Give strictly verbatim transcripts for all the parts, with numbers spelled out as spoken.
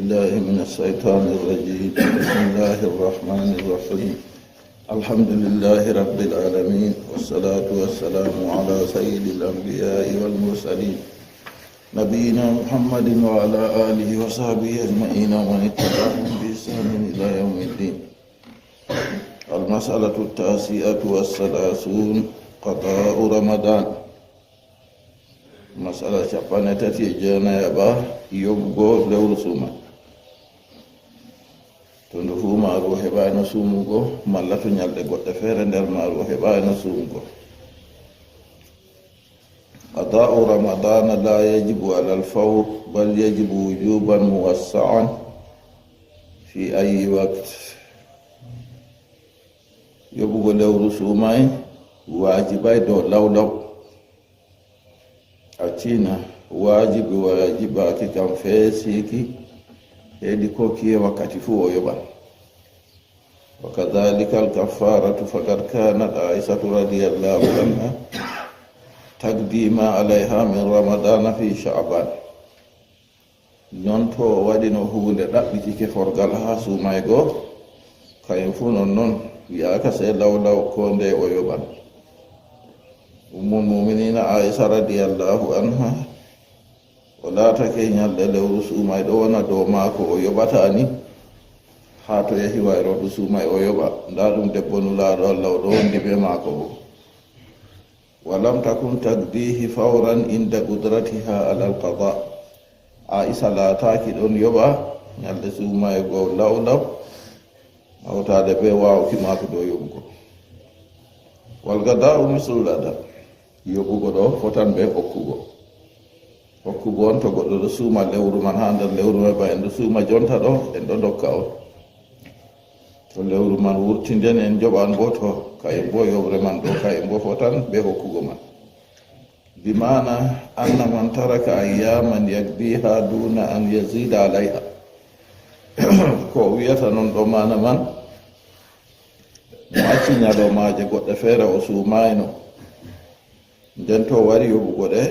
بالله من الشيطان الرجيم. بسم الله الرحمن الرحيم. الحمد لله رب العالمين، والصلاة والسلام على سيد الأنبياء والمرسلين، نبينا محمد وعلى آله وصحبه أجمعين ومن اتبعهم بإحسان إلى يوم الدين. المسألة التاسعة والثلاثون، قضاء رمضان. Masala capanɗe tati e jeenayaɓa, yoɓugo lewru suumaye. To ndu fuu maaru o heɓaayno suumugo, malla to nyalɗe goɗɗe feere nder maaru o heɓaayno suumugo. قضاء رمضان لا يجب على الفور، بل يجب وجوبا موسعا في أي وقت. Yoɓugo lewru suumaye waajibay dow lawlaw. A tiina waajibi waajibaaki kam fee siiki heedi ko kiye wakkati fuu o yoɓan. وكذلك الكفارة، فقد كانت عائشة رضي الله عنها تقضي ما عليها من رمضان في شعبان. Non to o waɗino huunde ɗaɓɓitike forgal haa suumaygo, kayen fuu non non wi'aaka sey lawlaw koo ndeye o yoɓan. Ummul mu'miniina Aa'isha radiyallaahu anha, o laatake nyalɗe lewru suumay ɗo wona dow maako o yoɓata ni, haa to yahi wayrodu suumay o yoɓa. Ndaa ɗum debbo Nulaaɗo Allah o ɗo wondi bee maako boo. ولم تكن تقضيه فورا عند قدرتها على القضاء. Aa'isha laataaki ɗon yoɓa nyalɗe suumaygo lawlaw, hawtaade bee waawki maako dow yoɓugo. والقضاء مثل الأداء. Yoɓugo ɗo fotan bee hokkugo. Hokkugo on to goɗɗo ɗo suuma lewru man, haa nder lewru may ba en ɗo suuma jonta ɗo, en ɗo ndokka on. To lewru man wurti nden en njoɓan boo to, kayen boo yoɓre man ɗo, kayen boo fotan bee hokkugo man. بمعنى أن من ترك أياما يقضيها دون أن يزيد عليها. Ko o wi'ata non ɗo maana man, mo acci nyaloomaaje goɗɗe feere o suumaayno. Nden to o wari yoɓugo ɗe,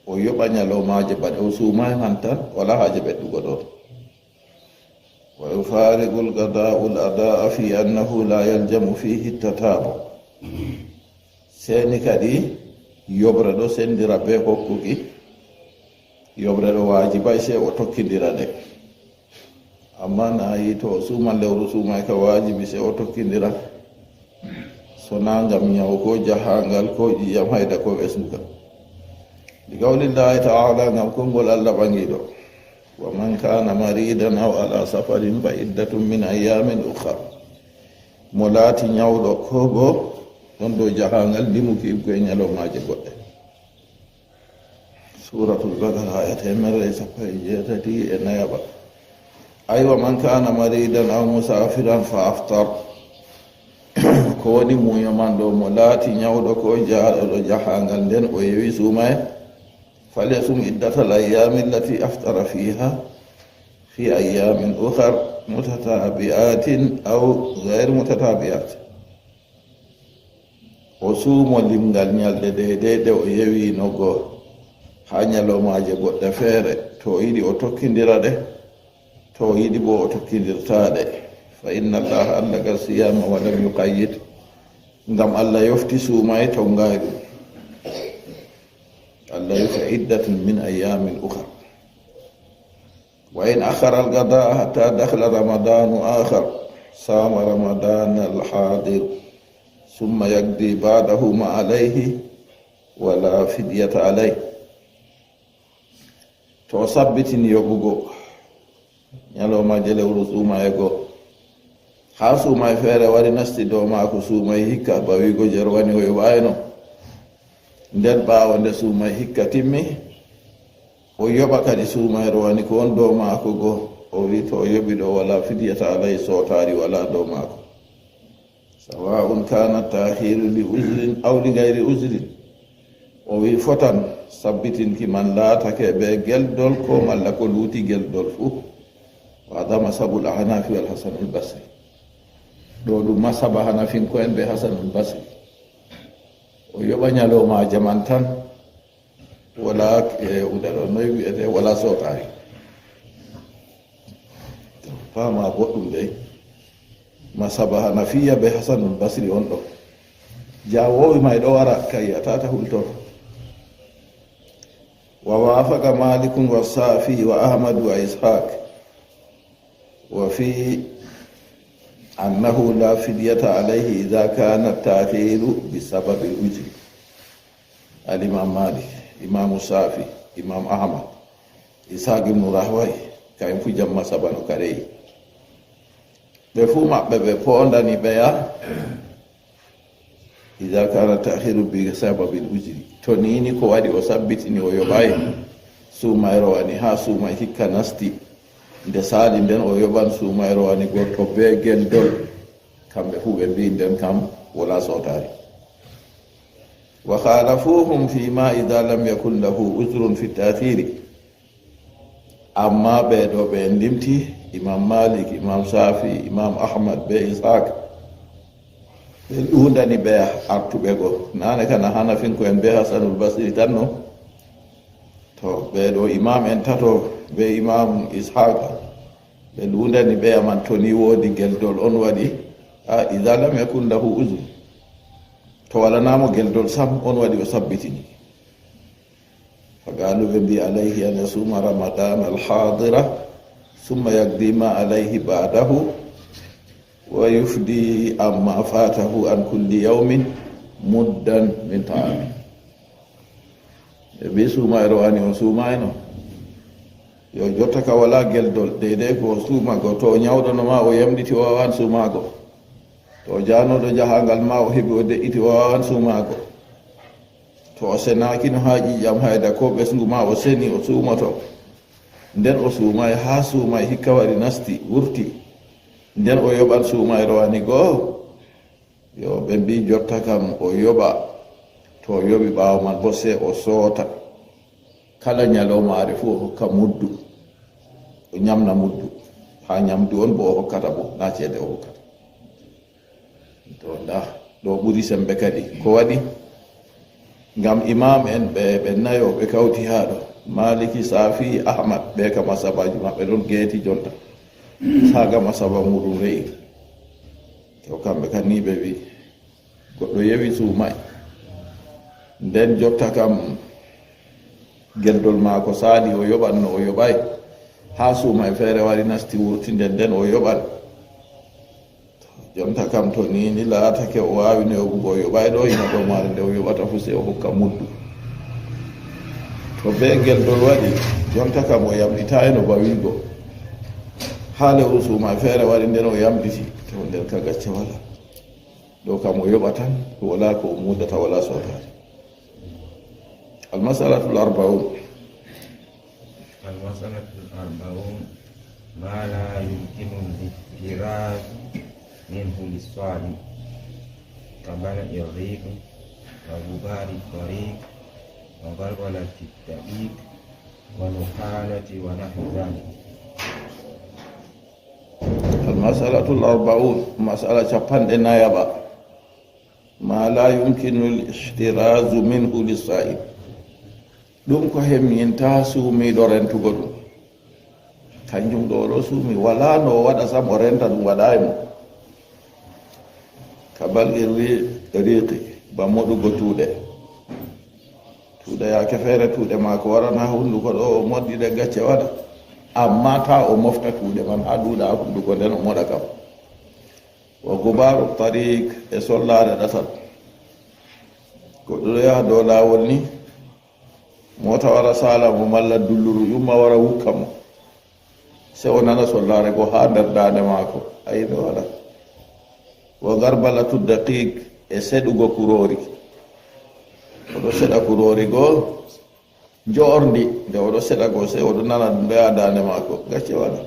o yoɓa nyaloomaaje baɗe o suumaay man tan, walaa haaje ɓeddugo ɗon. ويفارق القضاء الأداء في أنه لا يلزم فيه التتابع. Sey ni kadi yoɓre ɗo senndira bee hokkuki, yoɓre ɗo waajibay sey o tokkindira ɗe. Ammaa na yi to o suuman lewru suumay ka waajibi sey o tokkindira. Sonaa ngam nyaw koo jahaangal koo ƴiiƴam hayda koo ɓesnguka. لقول الله تعالى, ngam konngol Allah ɓaŋiiɗo. ومن كان مريضا أو على سفر فعدة من أيام أخر. Mo laati nyawɗo koo boo ɗon dow jahaangal, limuki iggo e nyaloomaaje goɗɗe. Suuratul Baqara, aaya teemerre e sappo e jeetati e nayaɓa. أي ومن كان مريضا أو مسافرا فأفطر. Ko woni muuyo man ɗo, mo laati nyawɗo koo jahaaɗo jahaangal nden o yewi suumaye, فليصم عدة الأيام التي أفطر فيها في أيام أخر متتابعات أو غير متتابعات. O suumo limngal nyalɗe deydey ɗe o yewiino go haa nyaloomaaje goɗɗe feere, to o yiɗi o tokkindira ɗe, to o yiɗi boo o tokkindirtaa ɗe. فإن الله علق الصيام ولم يقيد. Ngam Allah yofti suumaye, tonngaay ɗum. Allah wi فعدة من أيام أخر. وإن أخر القضاء حتى دخل رمضان آخر صام رمضان الحاضر ثم يقضي بعده ما عليه ولا فدية عليه. To o sabbitini yoɓugo nyaloomaaje lewru suumaye go, haa suumaye feere wari nasti dow maako, suumaye hikka, ba wi'go je rowani o yoɓaayno. Nden ɓaawo nde suumaye hikka timmi, o yoɓa kadi suumaye rowani ko won dow maako go, o wi'i to o yoɓi ɗo, ولا فدية عليه, sootaari walaa dow maako. سواء كان التأخير لعذر أو لغير عذر. O wi'i fotan sabbitinki man laatake bee geldol koo malla ko luuti geldol fuu. وهذا مذهب الأحناف والحسن البصري. Ɗo ɗum masaba Hanafinko'en bee Hasanul Basri. O yoɓa nyaloomaaje man tan, walaa, e, huunde ɗo, noy wi'ete, walaa sootaari. Fama boɗɗum dey. Masaba Hanafiya be Hasanul Basri on ɗo. Ja wowi may ɗo wara kay a tata hulto. Wa wafaqa Malikun wa Safi wa Ahmad wa Ishaq. Wa fi annahu la fidyata alayhi idha kana ta'khiru bi sababil ujri. Al Imam Malik, Imam Safi, Imam Ahmad, Ishaq ibn Rahway, kay fu jamma sabano karei. Ɓe fuu maɓɓe ɓe poondani ɓeya, "Iza kana ta'khiru bi sababil ujri." To niini ko waɗi o sabbitini o yoɓaay suumayro wani haa suumay hikka nasti. Nde saali nden o yoɓan suumayro wani go to bee geldol. Kamɓe fuu ɓe mbi'i nden kam wala sootaari. Wa khalafuhum fi ma iza lam yakun lahu uzrun fi ta'khiri. Amma ɓee ɗo ɓe en limti, Imam Malik, Imam Shafi, Imam Ahmad, be Ishaq. Ɓe luundani ɓe artuɓe go. Naane kana Hanafinko en be Hasanul Basri tan no. To ɓee ɗo imam en tato be Imam Ishaq. Ɓe luundani ɓe aman to ni woodi geldol on waɗi. A, iza lam yakun lahu uzur. To walanamo geldol sam on waɗi o sabbitini. Faqalu ɓe mbi alayhi an yasuma Ramadan alhadira, summa yaqdi ma alayhi ba'dahu, wa yufdi amma fatahu an kulli yawmin muddan min ta'ami. Ɓe mbi suumayro ani o suumayno. Yo jotta ka wala geldol, deydey ko o suumago. To o ñawɗono ma o yamɗiti o wawan suumago. To o janoɗo jahangal ma o heɓi o de'iti o wawan suumago. To o senaaki no haa ƴiiƴam hayda ko ɓesngu ma o seni o suumoto. Nden o suumay haa suumay hikka wari nasti wurti. Nden o yoɓan suumayro wani goo. Yo ɓe mbi jotta kam o yoɓa. To o yoɓi ɓaawo man bo sey o soota. Kala ñalawmaare fuu o hokka muddu. O ñamna muddu. Haa ñamdu on bo o hokkata bo, na ceede o hokkata. To nda ɗo ɓuri sembe kadi. Ko waɗi? Ngam imam en ɓe, ɓe nayo ɓe kawti haa ɗo. Maliki, Safi, Ahmad, ɓe ka masabaji maɓɓe ɗon geeti jonta. Saga masaba muɗum re'i. To kamɓe kan ni ɓe wi. Goɗɗo yewi suumay. Nden jotta kam geldol maako saali o yoɓan no o yoɓay. Haa suumay feere wari nasti wurti nden nden o yoɓan. Jonta kam to ni, ni laatake o waawi no yoɓugo o yoɓay ɗo ina ɗo maare nde o yoɓata fu sey o hokka muddu. To be geldol waɗi, jonta kam o yamɗitayno ba wiigo. Haa lewru suumay feere wari nden o yamɗiti, to nder ka gacce wala. Ɗo kam o yoɓa tan, wala ko o muudata, wala sootaare. Almasalatul arbaun. Almasalatul arbaun, ma la yumkinu al-ihtirazu minhu lis-saim, ka bala'i riqi, wa gubari tariq, wa galbalati daqiq, wa nukhalati wa nahwi dhalik. Almasalatul arbaun, masala capanɗe nayaɓa. Ma la yumkinu al-ihtirazu minhu lis-saim. Ɗum ko hemminta suumiiɗo rentugo ɗum. Kanjum ɗo o ɗo suumi, wala no o waɗa sam o renta ɗum waɗa e mo. Ka bal'i ri-, riqi, ba moɗugo tuuɗe. Tuuɗe yaake feere tuuɗe maako waran haa hunduko ɗo o moɗɗi ɗe gacce waɗa. Amma ta o mofta tuuɗe man haa ɗuuɗa haa hunduko nden o moɗa kam. Wa gubaaru tariq e sollaare ɗatal. Goɗɗo ɗo yaha dow laawol ni, moota wara saala mo malla dulluru yumma wara wukka mo. Sey o nana sollaare go haa nder daande maako. Ayi ɓe waɗa. Wa garbalatu daqiq e seɗugo kuroori. O ɗo seɗa kuroori go, joorndi, nde o ɗo seɗa go, sey o ɗo nana ɗum ɗo yaa daande maako, gacce waɗa.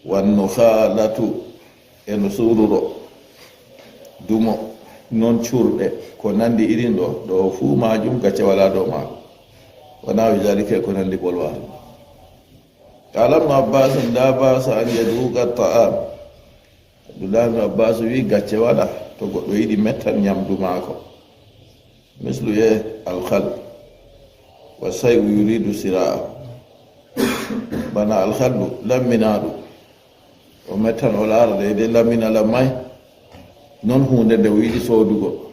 Wannu haalatu e no suururo, dumo, non cuurɗe, ko nanndi irin ɗo, ɗo fuu maajum gacce wala dow maako. Wa nahwi zalika e ko nanndi bolwaari. Qala Ibnu Abbasin, la ba'sa an yaduqa ta'am. Abdullahi ibn Abbas wi gacce waɗa to goɗɗo yiɗi mettan nyamdu maako. Mislu e alkhal. Wa shay'u yuridu shira'ahu. Bana alkhallu, lamminaaɗu. O mettan o laara dey de lamina lammay, non huunde nde o yiɗi soodugo.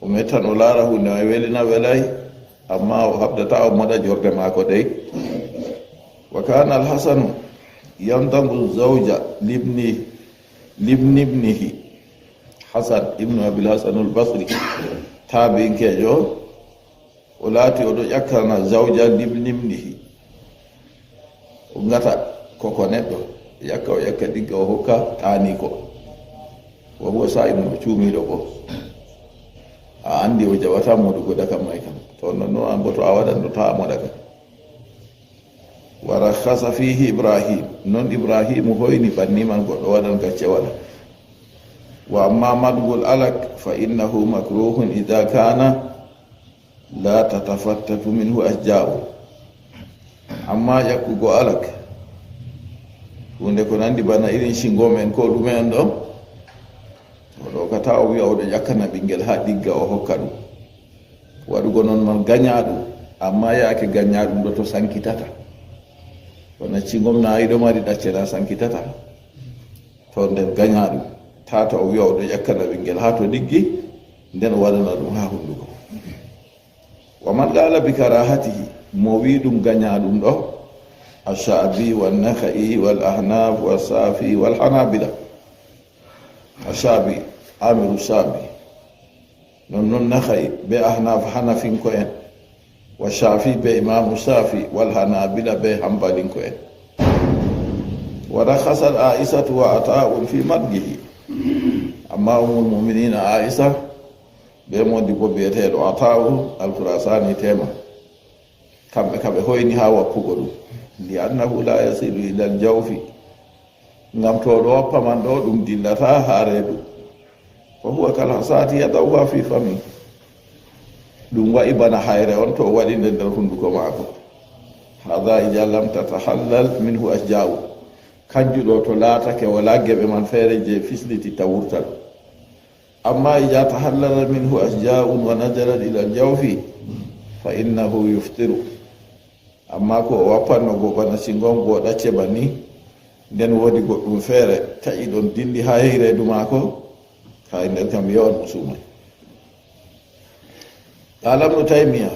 O mettan o laara huunde may weli na welay, amma o haɓdata o moɗa jorde maako dey. Wa kana Alhasanu yandamu zawja libni, libni ibnihi. Hasan ibnu Abil Hasanul Basri, taabi'inkeejo, o laati o ɗo ƴakkana zawja libni ibnihi. O ngata koko neɗɗo, ƴakka, o ƴakka ɗigga, o hokka taaniiko. Wa huwa saa'imun, o cuumiiɗo bo. A anndi o jaɓata moɗugo dakam may kam. To non non an bo to a waɗan ɗo ta a moɗa ka. Wa rakhasa fihi Ibrahim. Non Ibrahimu hoyni banni man goɗɗo waɗan gacce waɗa. Wa amma madgul alak fa innahu makruhun idha kana la tatafattatu minhu ashja'u. Amma ƴakkugo alak, huunde ko nandi bana irin singom en ko ɗume on ɗo, to ɗo ka ta o wi'a o ɗo ƴakkana ɓinngel haa ɗigga o hokka ɗum. Waɗugo non man gañaaɗum, amma yaake gañaaɗum ɗo to sankitata. Kono singom na iɗo mari ɗacce na sankitata. To nden gañaaɗum, tata o wi'a o ɗo ƴakkana ɓinngel haa to ɗiggi, nden o waɗana ɗum haa hunnduko. Wa man qala bi karahatihi, mo wi ɗum gaña ɗum ɗo, Ash-Sha'bi wa Nakha'i wal Ahnaf wa Shafi wal Hanabila. Ash-Sha'bi, Amiru Sha'bi. Non non Nakha'i be Ahnaf Hanafinko en. Wa Shafi be Imamu Shafi wal Hanabila be Hanbalinko en. Wa rakhasat Aishatu wa Ata'un fi madgihi. Amma Ummul Mu'minina Aisha be modibbo biyeteeɗo Ata'u al-Khurasani tema. Kamɓe ka ɓe hoyni haa wakkugo ɗum. Li annahu la yasilu ila al-jawfi. Ngam to ɗo wappa man ɗo ɗum dillata haa reedu. Fa huwa kal hasati yadawha fi fami. Ɗum wa'i bana hayre on to o waɗi nde nder hunduko maako. Hadha ija lam tatahallal minhu ashja'u. Kanju ɗo to laatake wala geɓe man feere je fisliti ta wurtal. Amma ija tahallala minhu ashja'un wa nazalat ila al-jawfi fa innahu yuftiru. Amma ko o wappanno go bana singon go ɗacce banni, nden woodi goɗɗum feere ta'i ɗon dilli haa yey reedu maako, haa nder kam yawan mo suumay. Qala Ibnu Taymiya,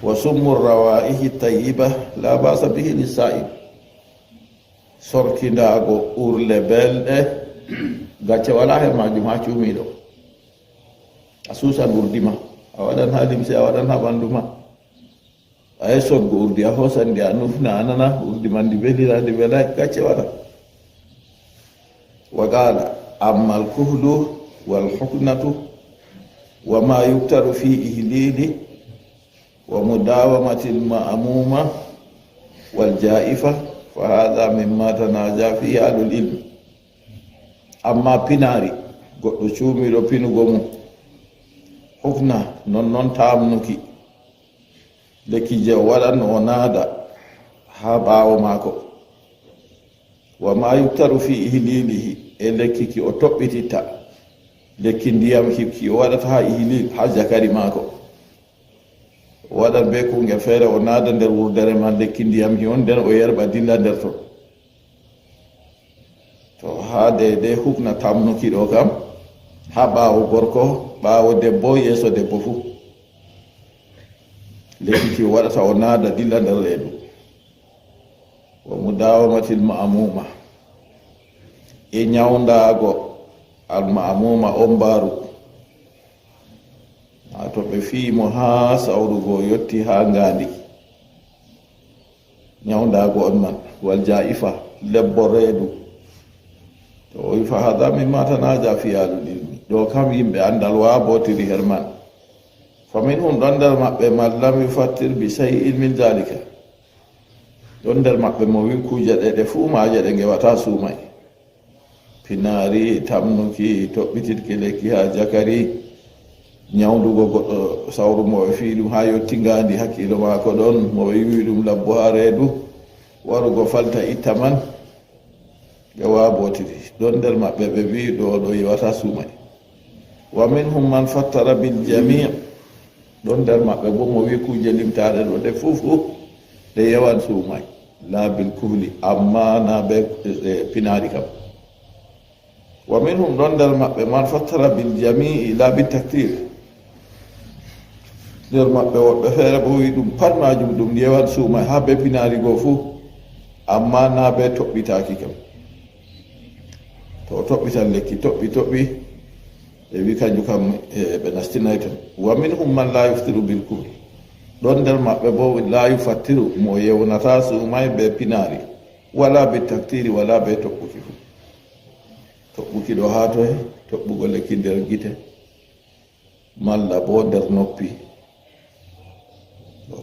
wa summu rawaihi tayyiba la basa bihi lissa'im. Sorkindaago urle belɗe, gacce wala he majum haa cuumiiɗo. A suusan urdi ma, a waɗan haa limse, a waɗan haa ɓandu ma. A yi soggo urdi, a hoosan ndi, a nufna, a nana urdi man ndi veli na ndi velay, gacce wala. Wa qala, amma al-kuhlu wal huknatu wa ma yuktaru fi ihlili wa mudawamati al-ma'muma wal ja'ifa fa hadha mimma tanaja fihi ahlul ilm. Amma pinaari, goɗɗo cuumiiɗo pinugo mum, hukna, non non tamnuki, lekki je o waɗan o naada haa ɓaawo maako. Wa ma yuktaru fi ihlilihi, e lekki ki o toɓɓititta, lekki ndiyam ki, ki o waɗata haa ihlil, haa jakari maako. O waɗan be kuungel feere, o naada nder wurdere man lekki ndiyam ki on, nden o yerɓa dilla nder ton. To haa deydey hukna tamnuki ɗo kam, haa ɓaawo gorko, ɓaawo debbo, yeeso debbo fuu. Lekki ki o waɗata o naada dilla nder reedu. Wa mudawamatil ma'muma. E nyawndaago al ma'muma on mbaaru. Maa to ɓe fiyi mo haa sawru go yotti haa ngaandi. Nyawndaago on man. Wal ja'ifa, lebbo reedu. To o wi fa hadha mimma tanaja fi ahlul ilmi. Ɗo kam yimɓe anndal waabotiri her man. Fa minhum ɗon nder maɓɓe man lam yufattir bi shay'in min zalika. Ɗon nder maɓɓe mo wi kuuje ɗe ɗe fuu maaje ɗe ngewata suumay. Pinaari, tamnuki, toɓɓitirki lekki haa jakari, nyawndugo goɗɗo sawru mo ɓe fiyi ɗum haa yotti ngaandi hakkiilo maako ɗon, mo ɓe yuwi ɗum labbo haa reedu, warugo falta itta man, ɓe waabotiri. Ɗon nder maɓɓe ɓe mbi'i ɗo, ɗo yiwata suumay. Wa minhum man fattara bil jami'. Ɗon nder maɓɓe boo mo wi kuuje limtaaɗe ɗo ɗe fuu fuu ɗe yewan suumay. La bil kuhli, amma na be, e, pinaari kam. Wa minhum, ɗon nder maɓɓe, man fattara bil jamii la bit taktir. Nder maɓɓe woɓɓe feere bo wi ɗum pat majum ɗum yewan suumay haa be pinaari goo fuu, amma na be toɓɓitaaki kam. To o toɓɓitan lekki toɓɓi toɓɓi, ɓe wi kanjum kam, e, ɓe nastinay ton. Wa minhum man la yuftiru bil kuhli. Ɗon nder maɓɓe bo la yufattiru, mo yewnata suumay be pinaari, wala bit taktiri, wala be toɓɓuki fuu. Toɓɓuki ɗo haa toye? Toɓɓugo lekki nder gite, malla bo nder noppi.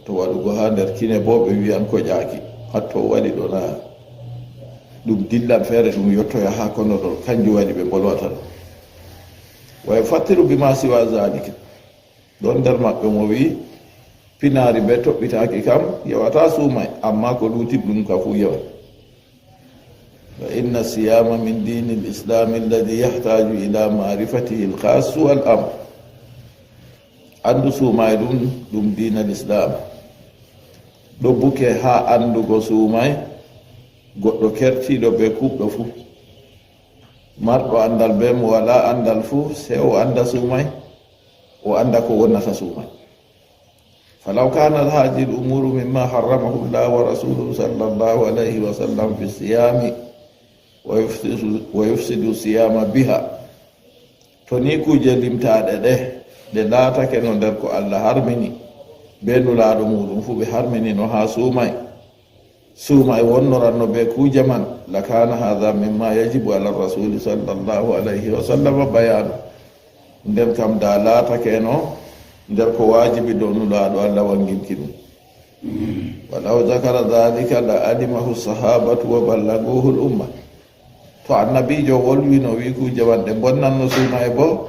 To waɗugo haa nder kine bo, ɓe wiyan ko ƴaaki. Hatto waɗi ɗo na ɗum dillan feere, ɗum yottoya haa kono ɗon, kanjum waɗi ɓe mbolwata ɗum. Wa yufattiru bima siwa zalika. Ɗon nder maɓɓe mo wi pinaari be toɓɓitaaki kam yewata suumay, amma ko luuti ɗum ka fuu yeway. Fa inna siyama min dini l-islami alladi yahtaju ila marifatihi l-khassu wal am. Anndu suumay ɗum, ɗum diina l-islam. Ɗo buke haa anndugo suumay, goɗɗo kertiiɗo be kuuɓɗo fuu. Marɗo anndal be mo walaa anndal fuu, sey o annda suumay, o annda ko wonnata suumay. Falaw kanat hadhihi al-umuru mimma harramahu Allah wa rasuluhu sallallahu alayhi wa sallam fi siyami wa yufsidu, wa yufsidu siyama biha. To ni kuuje limtaaɗe ɗe, ɗe laatake no nder ko Allah harmini, be nulaaɗo muuɗum fuu ɓe harmini no haa suumay. Suumay wonnoranno be kuuje man, lakana hadha mimma yajibu ala rasuli sallallahu alayhi wa sallam bayanu. Nden kam da laatake no nder ko waajibi dow nulaaɗo Allah wanginki ɗum. Walaw zakara dhalika la alimahu sahabatu wa ballaguhu l-umma. To annabiijo wolwino wi kuuje man ɗe bonnanno suumay bo,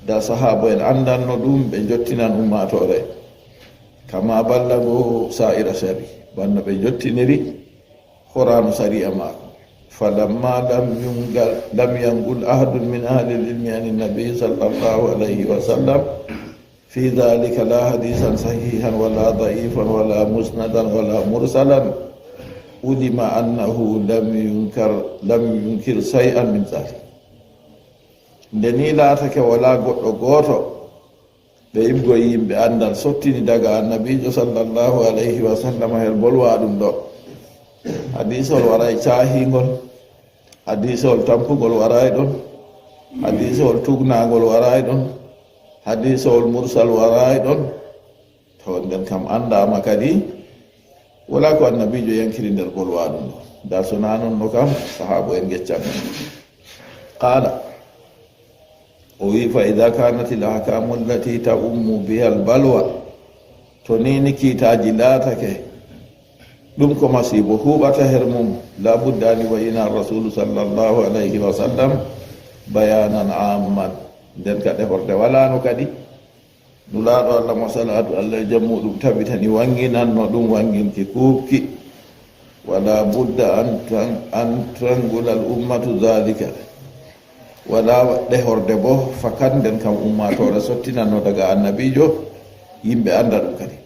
da sahaabo en anndanno ɗum, ɓe njottinan ummaatoore. Kama ballaguhu sa'ira shari, banno ɓe njottiniri Qur'aanu sari'a maako. Falamma lam yungal, lam yanqul ahadun min ahli l-ilmi an an-nabi sallallahu alayhi wa sallam fi dhalika la hadithan sahihan wala da'ifan wala musnadan wala mursalan, ulima annahu lam yunkar, lam yunkir shay'an min dhalik. Nde ni laatake wala goɗɗo gooto ɓe yimɓe yimɓe anndal sottini daga annabiijo sallallahu alayhi wa sallam her bolwa ɗum ɗo. Hadiisol waray caahingol, hadiisol tampugol waray ɗon, hadiisol tugnangol waray ɗon, hadiisol mursal waray ɗon. To nden kam anndaama kadi, wala ko annabiijo yankiri nder bolwa ɗum ɗo. Da sona non no kam, sahaabo en ngeccan. Qala, o wi, fa idha kanat al-ahkamu allati ta'ummu biha al-balwa, to ni ni kiitaaji laatake, ɗum ko masiibo huuɓata her mum, la budda an yubayyina ar-rasulu sallallahu alayhi wa sallam bayanan amman. Nden kadi horde walaano kadi. Nulaaɗo Allah mo salaatu Allah e jam muuɗum tabitani wanginanno ɗum wanginki kuuɓki. Wala budda an tan, an tangula al ummatu dhalika. Wala waɗde horde bo, fakat nden kam ummaatoore sottinanno daga annabiijo, yimɓe annda ɗum kadi.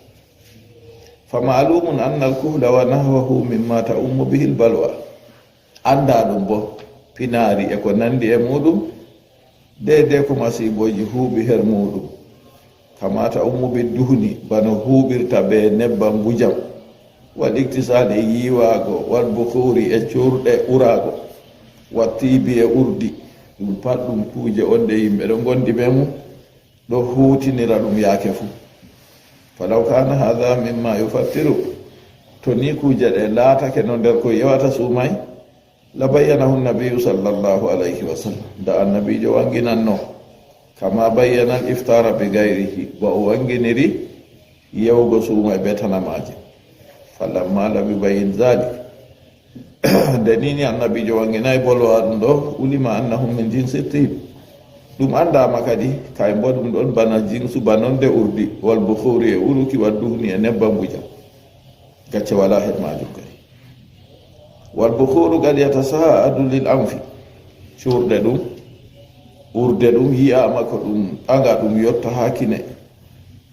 Fa ma'lumun anna al kuhla wa nahwahu mimma ta'ummu bihi al balwa. Annda ɗum bo, pinaari e ko nandi e muuɗum, deydey ko masiibooji huuɓi her muuɗum. Kama ta'ummu bid duhni, bano huuɓirta be nebbam ngujam. Wal iktisaali e yiiwaago, wal bukhuuri e cuurɗe uraago, wat tiibi e urdi. Ɗum pat ɗum kuuje on ɗe yimɓe ɗo ngondi be mum, ɗo huutinira ɗum yaake fuu. Falaw kana hadha mimma yufattiru, to ni kuuje ɗe laatake no nder ko yewata suumay, la bayyanahu nabiyyu sallallahu alayhi wa sallam, da annabiijo wanginanno, kama bayyana al iftara bi ghayrihi, ba o wanginiri yewugo suumay be tanamaaje. Falamma lam yubayyin dhalik, nde ni ni annabiijo wanginay bolwa ɗum ɗo, ulima annahum min jinsi tib. Ɗum anndaama kadi, kay mbo ɗum ɗon bana jinsu, ba non de urdi, wal bukhuuri e uruki, wal duhni e nebbam ngujam. Gacce wala her maajum kadi. Wal bukhuuru qad yatasa'adu lil anfi. Cuurɗe ɗum, urde ɗum, yi'aama ko ɗum ɓaŋa ɗum yotta haa kine.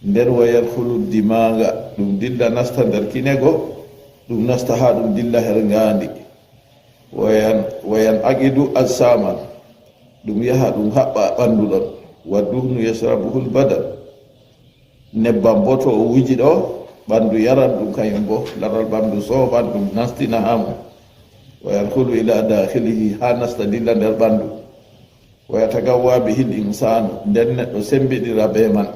Nden wa yadkhulu dimaga, ɗum dilla nasta nder kine go. Ɗum nasta haa ɗum dilla her ngaandi. Wayan, wayan aqidu ajsaman. Ɗum yaha ɗum haɓɓa ɓanndu ɗon. Wa duhnu yasrabuhul badan. Nebbam bo to o wuji ɗo, ɓanndu yaran ɗum kañum bo. Laral ɓanndu soofan ɗum nastina haa mum. Wa yadkhulu ila dakhilihi, haa nasta dilla nder ɓanndu. Wa yataqawwa bihil insanu, nden neɗɗo sembiɗira be man.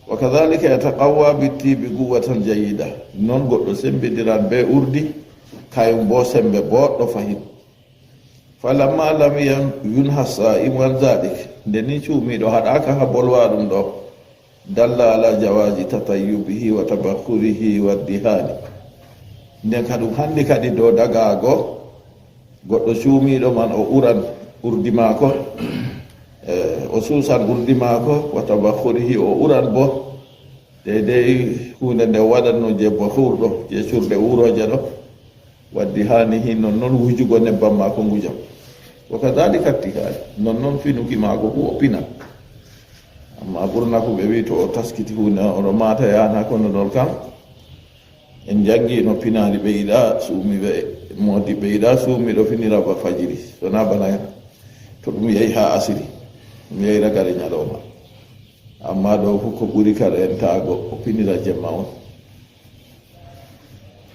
Wa kadhalika yataqawwa bittibi quwwatan jayyida, non goɗɗo sembiɗiran be urdi, kayum bo sembe boɗɗo fahin. Falamma lam yan-, yunha sa'imu an dhalik, nde ni cuumiiɗo haɗaaka ha bolwa ɗum ɗo, dalla ala jawazi tatayyubihi wa tabakhurihi wa dihani. Nden ka ɗum handi kadi dow dagaago, goɗɗo cuumiiɗo man o uran urdi maako, eh, o suusan urdi maako, wa tabakhurihi, o uran bo. Deydey huunde nde waɗatno je bakhur ɗo, je cuurɗe uurooje ɗo. Wa dihanihi, non non wujugo nebbam maako ngujam. Wa kadhalika ittihadi, non non finuki maako fu o pina. Amma ɓurna fu ɓe wi to o taskiti huunde on, oɗo maata yana kono ɗon kam. En janngi no pinaali ɓe yiɗa suumi ɓe, moodi ɓe yiɗa suumi ɗo finira ba fajiri. Sona bana to ɗum yehi ha asiri, ɗum yehi ragare ñalawma. Amma ɗo fu ko ɓuri ka rentaago, o pinira jemma on.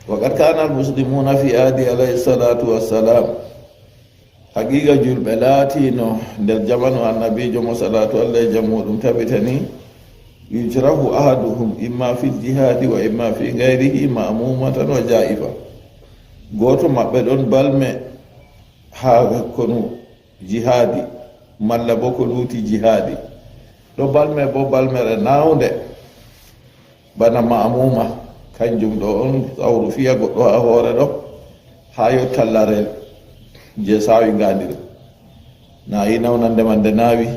Wa qad kana al muslimuna fi ahdi alayhi salatu wassalam. Haqiqa julɓe laatino nder jamanu annabiijo mo salaatu Allah e jam muɗum tabitani, yujrahu ahaduhum imma fil jihadi wa imma fi ghayrihi ma'mumatan wa ja'ifa. Gooto maɓɓe ɗon balme haa konu jihadi, malla bo ko luuti jihadi. Ɗo balme bo balmere nawnde. Bana ma'muma, kanjum ɗo on sawru fiya goɗɗo haa hoore ɗo, haa yotta larel je saawi ngaandi ɗo. Na yi nawnande man nde naawi.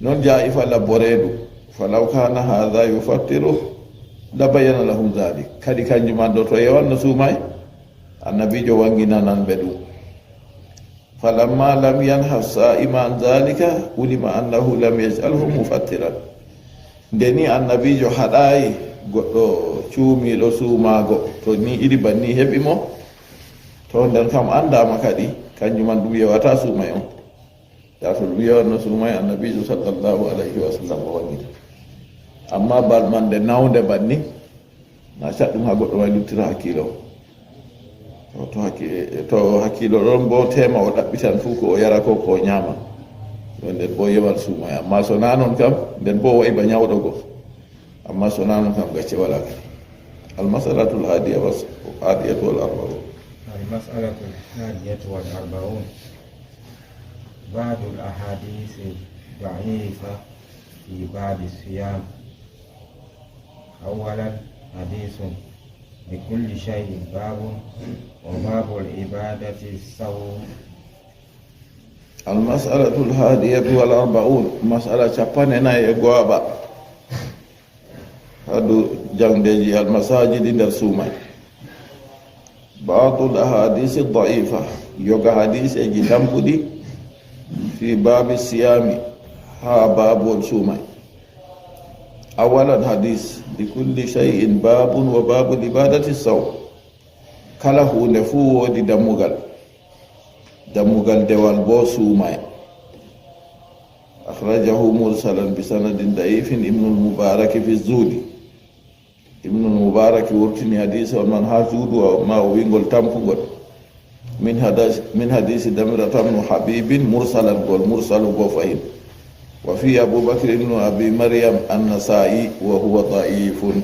Non ja'ifa labbo reedu. Falaw kana hadha yufattiru la bayyana lahum dhalik. Kadi kanjum man ɗo to yewanno suumay, annabiijo wanginanan ɓe ɗum. Falamma lam yanha sa'ima an dhalika, ulima annahu lam yaj'alhu mufattiran. Nde ni annabiijo haɗaayi goɗɗo cuumiiɗo suumaago, to ni iri banni heɓi mo, to nden kam anndaama kadi, kanjum man ɗum yewata suumay on. Ya to ɗum yewanno suumay, annabiijo sallallahu alayhi wa sallam o wangita. Amma balmande nawnde banni, na caɗɗum haa goɗɗo may luttira hakkiilo. To, to hakki-, to hakkiilo ɗon bo tema o ɗaɓɓitan fuu ko o yara ko, ko o ñaama. Yo nden bo yewan suumay. Amma so na non kam, nden bo o wa'i ba ñawɗo go. Amma so na non kam gacce wala kadi. Al mas'alatul hadiya was-, hadiyatu wal arba'un. Al mas'alatul hadiyatu wal arba'un. Ba'dul ahadisi da'ifa fi babi siyam. Awwalan, hadisun likulli shay'in babun, wa babul ibadati sawm. Al mas'alatul hadiyatu wal arba'un, mas'ala cappanɗe nayi e go'aɓa. Hadu jangdeji al masajidi nder suumay. Ba'dul ahadisi da'ifa, yoga hadiseji tampuɗi, fi babi siyami, ha babuwol suumay. Awalan hadis, likulli shay'in babun wa babul ibadati sawm. Kala huunde fuu woodi dammugal. Dammugal dewal boo suumay. Akhrajahu mursalan bi sanadin da'ifin Ibnul Mubaraki fi Zuhdi. Ibnul Mubarak wurtini hadiisa on man haa Zuhdu, amma o wi'ngol tampungol. Min hadas-, min hadiisi Damirata bnu Habibin mursalan, gol mursalu go fahin. Wa fi Abu Bakr ibnu Abi Maryam an-Nasa'i wa huwa da'ifun.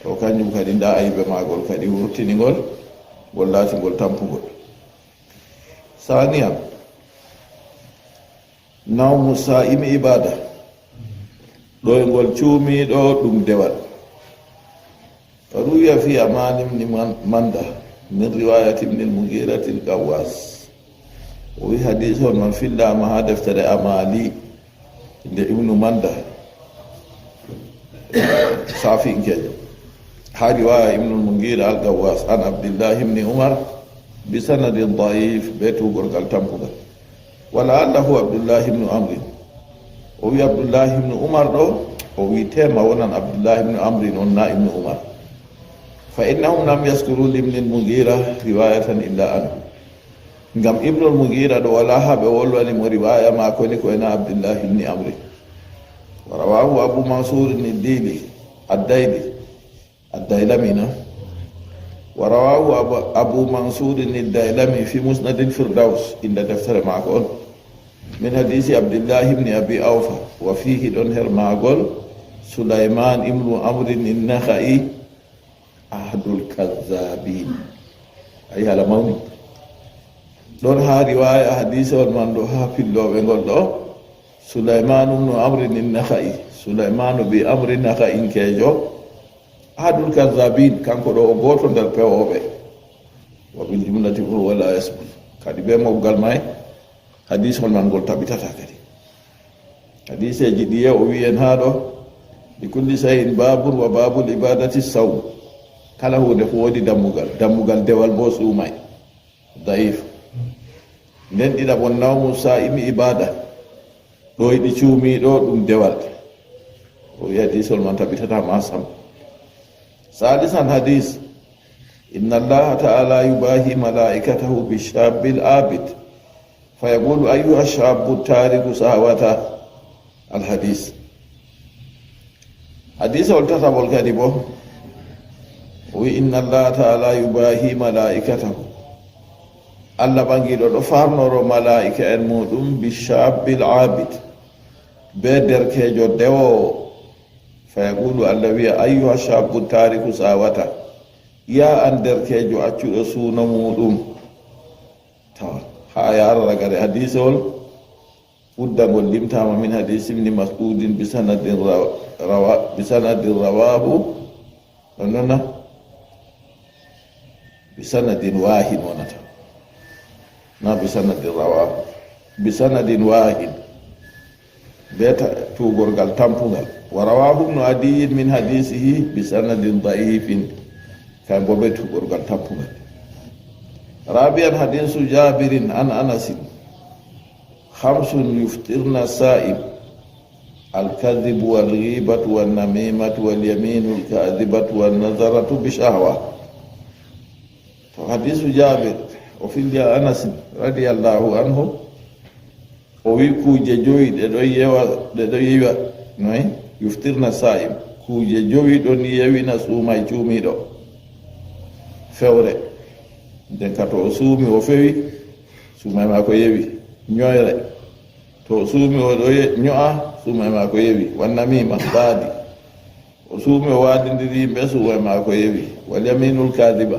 To kanjum kadi nda aybe maagol kadi wurtini ngol, ngol laati ngol tampungol. Saniyan, Nawmu saa'imi ibaada, ɗoyngol cuumiiɗo ɗum dewal. Ruwiya fi Amaan ibni Man-, Manda min riwaayati Ibnil Mugiiratil Gawwaas. O wi hadiis on man fillaama haa deftere Amaali nde Ibnu Manda. Saafi'inkeejo. Haa riwaaya Ibnul Mungiira Al-Gawwaas an Abdillahi ibni Umar bi sanadin da'iif, be tuugorgal tampugal. Wa la'allahu Abdullahi ibnu Amrin. O wi Abdullahi ibnu Umar ɗo, o wi tema wonan Abdullahi ibnu Amrin on na Ibnu Umar. Fa innahum lam yaskuru libnil mugira riwayatan illa anhu. Ngam ibnul mugira ɗo wala ha ɓe wolwani mo riwaya mako ni ko ena abdillahi ibni amri. Wa rawahu abu mansurin ad-dili ad-daili ad-dailami na. Wa rawahu abu, abu mansurin ad-dailami fi musnadil firdaus, inda deftere mako on, min hadisi abdillahi ibni abi aufa. Wa fihi, ɗon her magol sulaiman ibnu amrin an-nakhai, ahdul kazzabin. Ayi hala mawni. Ɗon ha riwaya hadisewol man ɗo ha pilloɓe ngol ɗo, sulaimanu ibnu amrin an-nakhai, sulaimanu bi amri nakhai inkejo, ahdul kazzabin, kanko ɗo o goto nder pewoɓe. Wa bil jumlati huwa la yasbut. Kadi be moggal may hadisol man ngol tabitata kadi. Hadiseji ɗiye o wiyen ha ɗo, li kulli shay'in babun wa babul ibadati sawm. Kala hunde fu wodi dammugal, dammugal dewal bo suumay. Daif. Nden ɗiɗaɓon nawmu sa'imi ibada. Ɗoyɗi cuumiiɗo ɗum dewal. O wi hadisol man tabitata ma sam. Salisan hadis. Inna allaha ta'ala yubahi malaikatahu bishabbil abid. Fa yaqulu ayyuha shabbu tariku sahwata. Al hadis. Hadisol tatabol kadi bo. O wi inna allaha ta'ala yubahi malaikatahu. Allah ɓangiɗo ɗo farnoro malaika en muɗum bishabbil abid. Be derkejo dewowo. Fa yaqulu, Allah wiya, ayyuha shabbu tariku sawata. Ya an derkejo accuɗo suno muɗum. Tawa ha yara ragare hadisol. Udda ngol limtama min hadisi ibni mas'udin bi sanadin rawa, rawa, bi sanadin rawahu. Non non na. Bi sanadin wahin wonata. Na bi sanadin rawahu. Bi sanadin wahin. Be ta-, tugorgal tampungal. Wa rawahu ibnu adiyyin min hadisihi bi sanadin da'ifin. Kan bo be tugorgal tampungal. Rabi'an hadisu jabirin an anasin. Khamsun yuftirna sa'im. Al-kadhibu wal ghibatu wan namimatu wal yaminul kadhibatu wan nazaratu bi shahwa. To hadisu Jabir, o findi Anas radiyallahu anhu, o wi kuje joyi ɗe ɗo yewa, ɗe ɗo yewa, noy? Yuftirna sa'im. Kuje joyi ɗon yewina suumay cuumiɗo. Fewre. Nden ka to o suumi o fewi, suumay maako yewi. Nyoyre. To o suumi o ɗo ye-, nyo'a, suumay maako yewi. Wan namima, baadi. O suumi o waadindiri yimɓe, suumay maako yewi. Wal yaminul kadiba.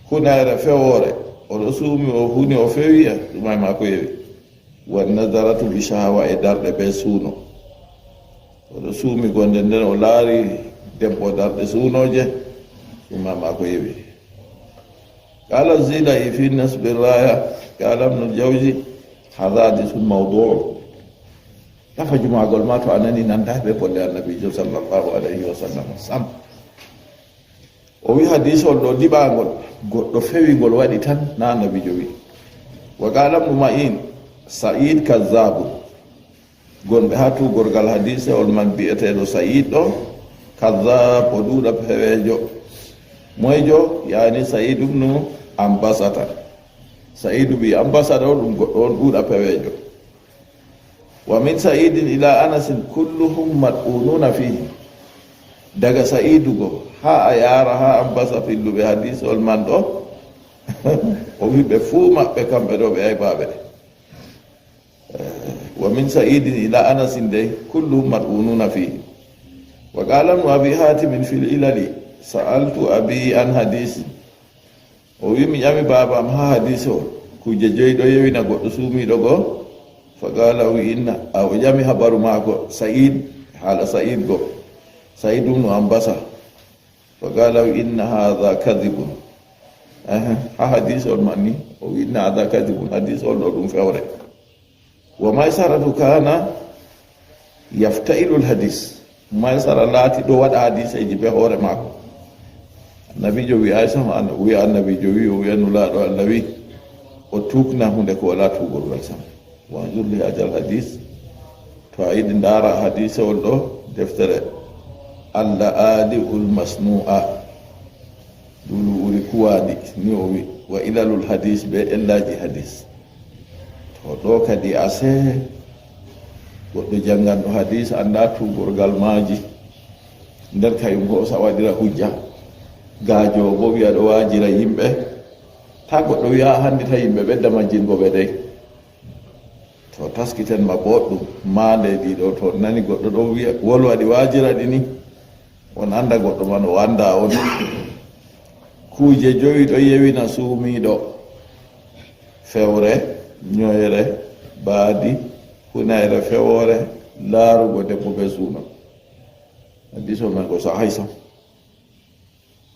Hunayre fewoore. O ɗo suumi o huni o fewi, suumay maako yewi. Wan nazaratu bi shahawa e darɗe be suuno. O ɗo suumi gonde nden o laari debbo darɗe suunooje, suumay maako yewi. Qala Zilai fi nasbi raya, qala Ibnul Jawzi, hadha hadithun mawdu'. Nafa jumagol ma to a nani nanda be bolle Annabiijo sallallahu alayhi wa sallam sam. O wi hadisol ɗo diɓagol, goɗɗo fewi ngol waɗi tan, na Annabiijo wi. Wa qala Ibnu Ma'in, Sa'id kazzabun. Gonɓe ha tugorgal hadisewol man bi'eteɗo Sa'id ɗo, kazzab, o ɗuuɗa pewejo. Moyjo? Yani Sa'id ibnu Ambasata. Sa'idu ɓi Ambasata o ɗum goɗɗo on ɗuuɗa pewejo. Wa min Sa'idin ila Anasin kulluhum mat'ununa fihi. Daga Sa'idu go ha a yara ha Ambasa filluɓe hadisewol man ɗo, o wi ɓe fuu maɓɓe kamɓe ɗo ɓe aybaɓe. Wa min Sa'idin ila Anasin dey, kulluhum mat'ununa fihi. Wa qala Ibnu Abi Hatimin fil Ilali, sa'altu abi an hadisi. O wi mi ƴami baaba am ha hadisi o, kuje joyi ɗo yewina goɗɗo suumiɗo go. Fa qala o wi inna, a o ƴami habaru maako Sa'id, hala Sa'id go. Sa'id ibnu Ambasa. Fa qala o wi inna hadha kadhibun. Aha, ha hadisi on man ni, o wi inna hadha kadhibun, hadisi on ɗo ɗum fewre. Wa Maysaratu kana yafta'ilu al-hadis. Maysara laati ɗo waɗa hadiseji be hoore maako. Annabiijo wi Aisha, an-, wi Annabiijo wi, o wi Nulaaɗo Allah wi, o tuukna hunde ko wala tuugorgal sam. Wanzur li hadha al-hadis. To a yiɗi ndaara hadisewol ɗo, deftere Al-La'ali'ul Masnu'a. Ɗum ɓuri kuwaade, ni o wi, wa ilalul hadis, ɓe ellaaji hadis. To ɗo kadi a see, goɗɗo jannganɗo hadis annda tuugorgal maaji, nder kayum ko sa waɗira hujja. Gaajo bo wi'a ɗo waajira yimɓe, ta goɗɗo wi'a hannde ta yimɓe ɓedda majjingo ɓe dey. To taskiten ma boɗɗum, maande ɗiɗo, to nani goɗɗo ɗo wi'a, wol waɗi waajira ɗi ni, on annda goɗɗo man o annda on. Kuuje jowi ɗo yewina suumiiɗo: fewre, ñoyre, baadi, hunayre, fewoore, laarugo debbo be suuno. Hadiso man ko sahih sam.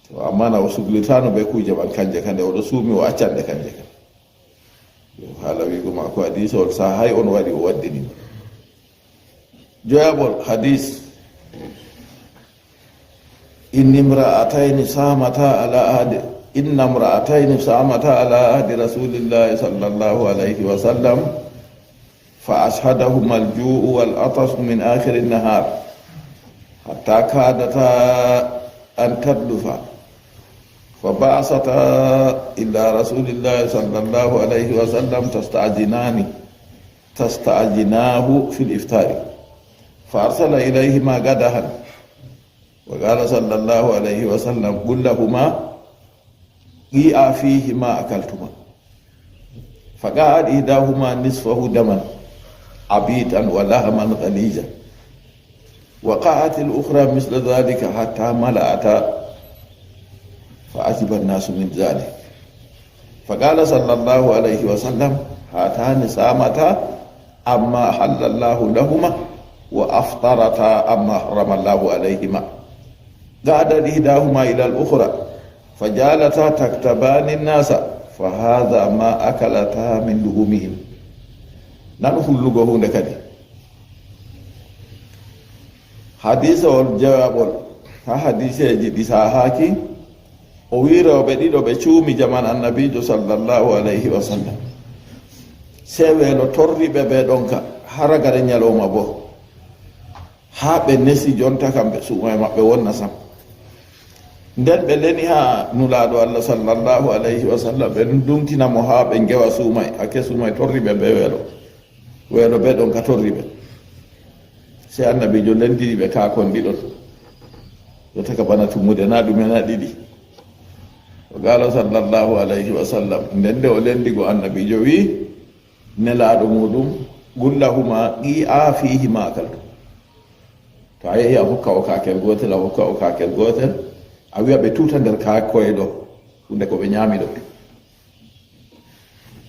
To amma na o suglitano be kuuje man kanje kande, o ɗo suumi o accan ɗe kanje kan. Yo haala wiigo maako hadis on sahih on waɗi o waddini. Joyaɓol hadis: إن امرأتين صامتا على عهد إن امرأتين صامتا على عهد رسول الله صلى الله عليه وسلم فأسهدهما الجوع والعطش من آخر النهار حتى كادتا أن تردفا، فبعثتا إلى رسول الله صلى الله عليه وسلم تستأذنان تستأذناه في الإفطار، فأرسل إليهما قدحا، وقال صلى الله عليه وسلم: قل لهما قيئا فيه ما أكلتما. فقاءت إحداهما نصفه دما عبيدا ولحما غليظا، وقاءت الأخرى مثل ذلك حتى ملأتا، فعجب الناس من ذلك. فقال صلى الله عليه وسلم: هاتان صامتا عما أحل الله لهما، وأفطرتا عما حرم الله عليهما. قعدت إحداهما إلى الأخرى، فجعلتا تكتبان الناس، فهذا ما أكلتا من لحومهم. Nanu hullugo huunde kadi. Hadisawol jawaɓol ha hadiseeji ɗi sahaaki, o wi rewɓe ɗiɗo ɓe cuumi jaman annabiijo sallallahu alayhi wa sallam. Sey weelo torri ɓe be ɗonka, ha ragare ñalawma bo. Ha ɓe nesi jonta kam ɓe suumaye maɓɓe wonna sam. Nden ɓe leni ha Nulaaɗo Allah sallallahu alayhi wa sallam, ɓe nduntina mo ha ɓe ngewa suumaye, hakke suumaye torri ɓe be weelo. Weelo be ɗonka torri ɓe. Sey annabiijo lendiri ɓe kaakon ɗiɗon. Yo taka bana tummude na ɗume na ɗiɗi. O gaalo sallallahu alayhi wa sallam. Nden nde o lendigo annabiijo wi, nelaaɗo muɗum, قل لهما قيئا فيه ما أكلتما. To a yehi a hokka o kaakel gootel, a hokka o kaakel gootel, a wi'a ɓe tuuta nder kaakoye ɗo, hunde ko ɓe ñaami ɗo.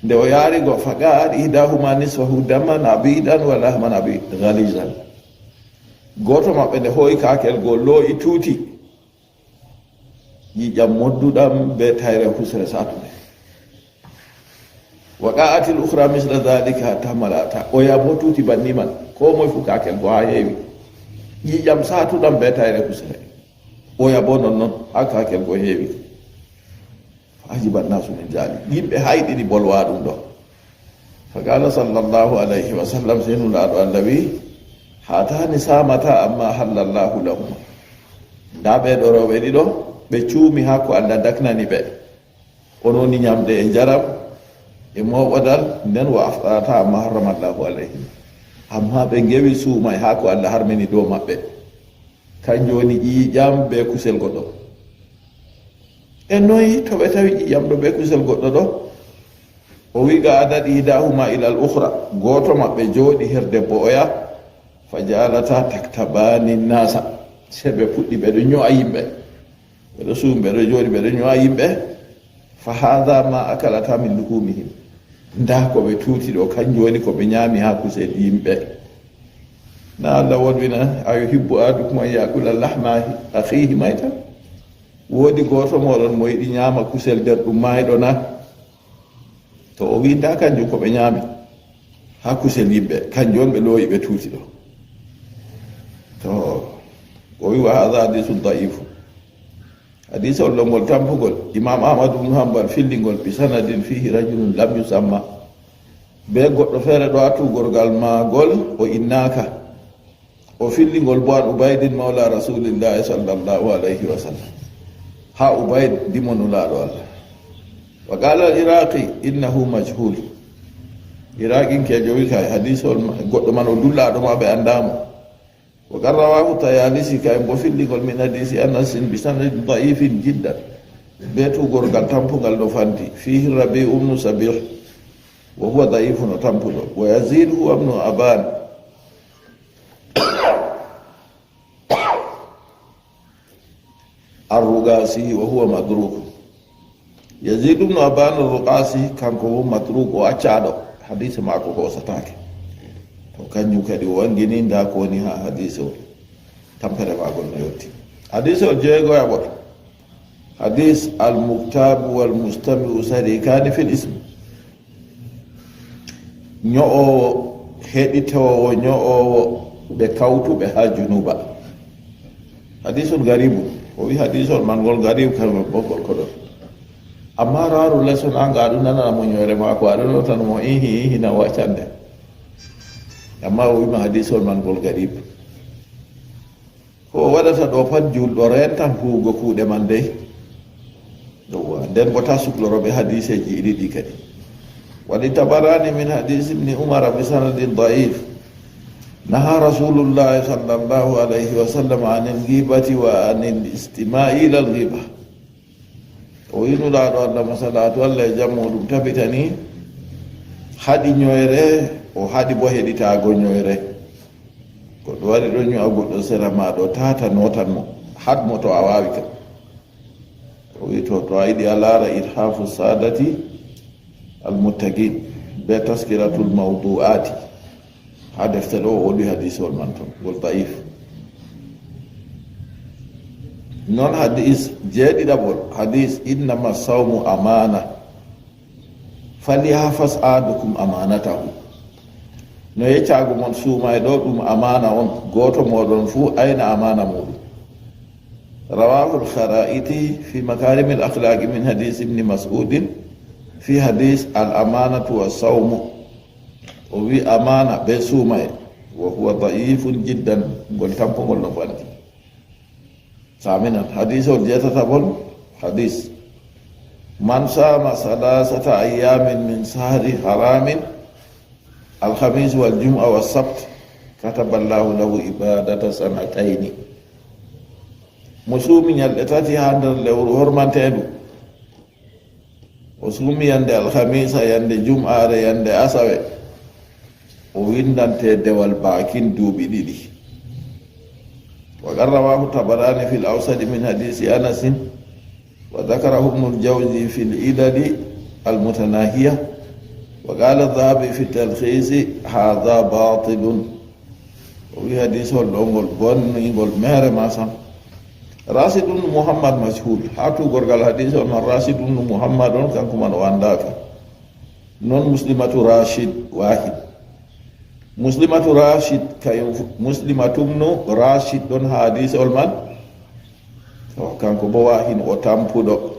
Nde o yaari go, فقاءت إحداهما نصفه دما عبيدا ولحما عبي-، غليظا. Gooto maɓɓe nde hoo'i kaakel go loo'i tuuti, ƴiiƴam modduɗam be tayre husre satunde. وقاءت الأخرى مثل ذلك حتى ملأتا. Oya bo tuuti banni man, ko moy fu kaakel go haa heewi. Ƴiiƴam saatuɗam be tayre husre. Oya bo nonnon, haa kaakel go heewi. فعجب الناس من ذلك. Yimɓe hayɗini bolwa ɗum ɗo. فقال صلى الله عليه وسلم, sey Nulaaɗo Allah wi, هاتان صامتا عما أحل الله لهما. Ndaa ɓee ɗo rewɓe ɗiɗo, ɓe cuumi haa ko Allah daknani ɓe. On woni ñamde e njaram, e mooɓodal, nden وأفطرتا عما حرم الله عليهما. Ammaa ɓe ngewi suumaye haa ko Allah harmini dow maɓɓe. Kanjum woni ƴiiƴam be kusel goɗɗo. E noy to ɓe tawi ƴiiƴam ɗo be kusel goɗɗo ɗo? O wi, قعدت إحداهما إلى الأخرى. Gooto maɓɓe jooɗi her debbo oya. فجعلتا تكتبان الناس. Sey ɓe puɗɗi ɓe ɗo ño'a yimɓe. Ɓe ɗo suumi, ɓe ɗo jooɗi, ɓe ɗo ño'a yimɓe. فهذا ما أكلتا من لحومهم. Ndaa ko ɓe tuuti ɗo, kanjum woni ko ɓe ñaami haa kusel yimɓe. Na Allah wolwina, أيحب أحدكم أن يأكل لحم أخيه ميتا. Woodi gooto mooɗon mo yiɗi ñaama kusel nder ɗum maayɗo na? To o wi ndaa kanjum ko ɓe ñaami haa kusel yimɓe, kanjum on ɓe looyi ɓe tuuti ɗo. To o wi, وهذا حديث ضعيف. Hadisol ɗo ngol tampugol, Imam Ahmad ibn Hanbal fillingol, بسند فيه رجل لم يسمى. Be goɗɗo feere ɗo haa tuugorgal maagol o innaaka. O fillingol bo an Ubaydin mawla Rasulillahi sallallahu alayhi wa sallam. Haa Ubayd dimo Nulaaɗo Allah. Wa qala al-Iraqi innahu majhul. Iraqinkeejo wi kay hadiisol ma-, goɗɗo man o dullaaɗo ma ɓe anndaamo. Wa qad rawahu Tayalisi kay mbo filligol min hadiisi Anasin bi sanadin da'ifin jiddan. Be tuugorgal tampungal no fanti. Fihi Rabi'u ibnu Sabih. Wa huwa da'ifun o tampuɗo. Wa Yazid huwa ibnu Aban. Ar-Ruqasi wa huwa matruk. Yazid ibn Aban Ar-Ruqasi kanko wo matruk o accaaɗo. Hadiise maako hoosataake. To kanjum kadi o wangini nda ko woni ha hadiise o. Tampere maagol no yotti. Hadiise o jeegoyaɓol. Hadis al-muktabu wal mustami'u sarikani fil ism. Ño'oowo, heɗitoowo, ño'oowo, ɓe kawtuɓe haa junuuba. Hadiisun gariibun. O wi hadiisol man ngol gariib, kamɓe boggol ko ɗon. Amma raaru leso na nga aɗu nanana mo ñoyre maako, aɗu notano mo ihi, ihi na waccande. Amma o wima hadiisol man ngol gariib. Ko o waɗata ɗo pat, juulɗo reentan huugo kuuɗe man dey. Yowwa, nden bo ta sukloro ɓe hadiiseeji ɗiɗi kadi. Wali Tabarani min hadiisi Ibni Umara bi sanadin da'if. Naha Rasulullahi sallallahu alayhi wa sallam anil ghibati wa anil istima'i ilal ghiba. O wi Nulaaɗo Allah, mo salaatu Allah e jam muuɗum tabitani, haɗi ñoyre, o haɗi bo heɗitaago ñoyre. Goɗɗo wari ɗo ño'a goɗɗo sera ma ɗo, tata notan mo, haɗ mo to a waawi kam. O wi to, to a yiɗi a laara Ithafu Saadati Al-Muttaqin be Taskiratul Mawdu'ati. Ha defte ɗo o waɗi hadiisol man ton, ngol da'if. Non hadiis jeeɗiɗaɓol, hadiis innama sawmu amaana. Falyahfaz ahadukum amanatahu. No yeccaago mon suumayɗo ɗum amaana on, gooto mooɗon fuu ayna amaana muuɗum. Rawahu al-Kharaiti fi Makarimi al-Akhlaqi min hadis Ibni Mas'udin fi hadis al-amanatu wa sawmu. O wi amaana be suumaye, wa huwa da'ifun jiddan, ngol tampugol no fanti. Saminan, hadiisol jeetataɓol, hadiis. Man sama salasata ayyamin min sahri haramin, alhamis wal jum'a was sabt, kataballahu lahu ibadata sanatayni. Mo suumi ñalɗe tati haa nder lewru hormanteendu, o suumi yande alhamiisa, yande jum'aare, yande asawe, o winndante dewal baakin duuɓi ɗiɗi. Wa qad rawahu Tabarani fil Awsati min hadisi Anasin, wa dhakarahu Ibnul Jawzi fil Ilali al Mutanahiya, wa qala Dhahabi fi Talkhisi, hadha batilun. O wi hadiisol ɗo ngol bonni, ngol meere ma sam. Rashid ibn Muhammad mashhur. Haa tuugorgal hadiisol man Rashid ibn Muhammad on, kanko man o anndaaka. Non Muslimatu Rashid Wahid. Muslimatu Rashid, kayum fu-, Muslimatu ibn Rashid ɗon haa hadiisol man. To, kanko bo Wahin o tampuɗo.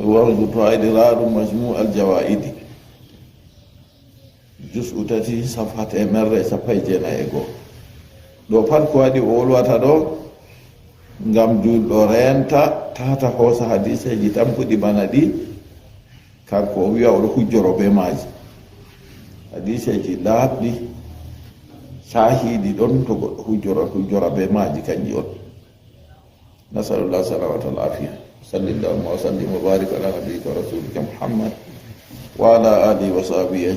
Wanzu to aydi raaru Majmu' al Jawaidi. Jus'u tati, safha teemerre e sappo e jeenayi e go'o. Ɗo pat ko waɗi o wolwata ɗo, ngam juulɗo reenta, tata hoosa hadiiseeji tampuɗi bana ɗi, kanko o wi'a o ɗo hujjoro bee maaji. Hadiiseeji laaɓɗi, saahiiɗi ɗon, to goɗɗo hujjora, hujjora bee maaji kanji on. نسأل الله السلامة والعافية. صل اللهم وسلم وبارك على نبيك ورسولك محمد وعلى آله وصحبه أجمعين.